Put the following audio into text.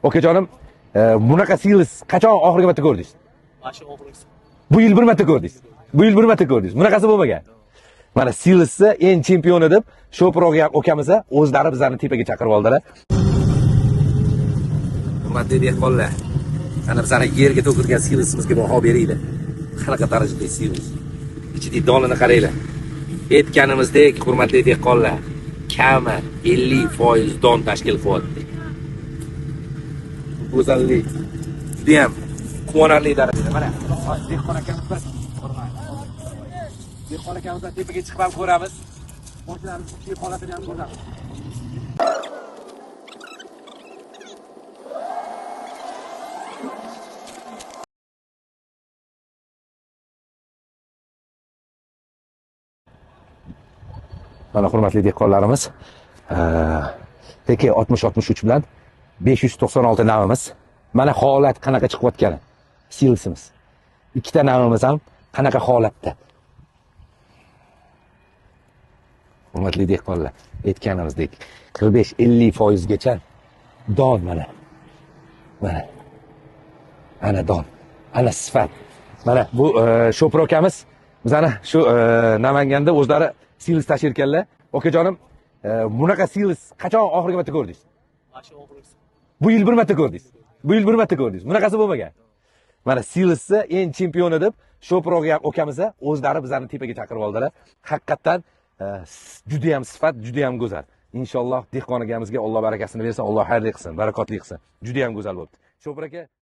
Okajonim, bunaqa silos qachon oxirgi marta ko'rdingiz? Mana shu oxirgisi. Bu yil bir marta ko'rdingiz. Bu yil bir marta ko'rdingiz. Bunaqasi bo'lmagan. Mana silosni eng chempioni deb Shopir akamiz o'zlari bizlarni tepaga chaqirib oldilar. Hurmatli dehqonlar, ana bizlarni yerga to'kilgan silosimizga baho beringlar. Qanaqa darajada silos. Ichidagi donini qaranglar. Aytganimizdek, hurmatli dehqonlar, kami 50% don tashkil qilyapti. Go'zallik juda ham quvonarli darajada. Mana dehqon akamiz dehqon akamizdan tepaga chiqib ham ko'ramiz. Boshlarimiz ichki holatini ham ko'ramiz. Mana hurmatli dehqonlarimiz, TK 6063 bilan 596 navimiz. Mana holat qanaqa chiqayotgani. Silosimiz. Ikkita navimiz ham qanaqa holatda. Hurmatli dehqonlar, aytganimizdek 45-50% gacha don mana. Mana. Ana don. Ana sifat. Mana bu Shopir akamiz bizani shu Namanganda o'zlari silos tashirkanlar. Okajonim, bunaqa silos qachon oxirgi marta ko'rdingiz? Mana shu oxirgisi. Bu yil bir marta ko'rdingiz. Bu yil bir marta ko'rdingiz. Bunaqasi bo'lmagan. Mana silosni eng chempioni deb Shopir akamiz o'zlari bizlarni tepaga chaqirib oldilar. Haqiqatan juda ham sifat, juda ham go'zal. Inshaalloh dehqon akamizga Alloh barakasini bersin, Alloh xayrli qilsin, barakotli qilsin. Juda ham go'zal bo'libdi. Shopir aka.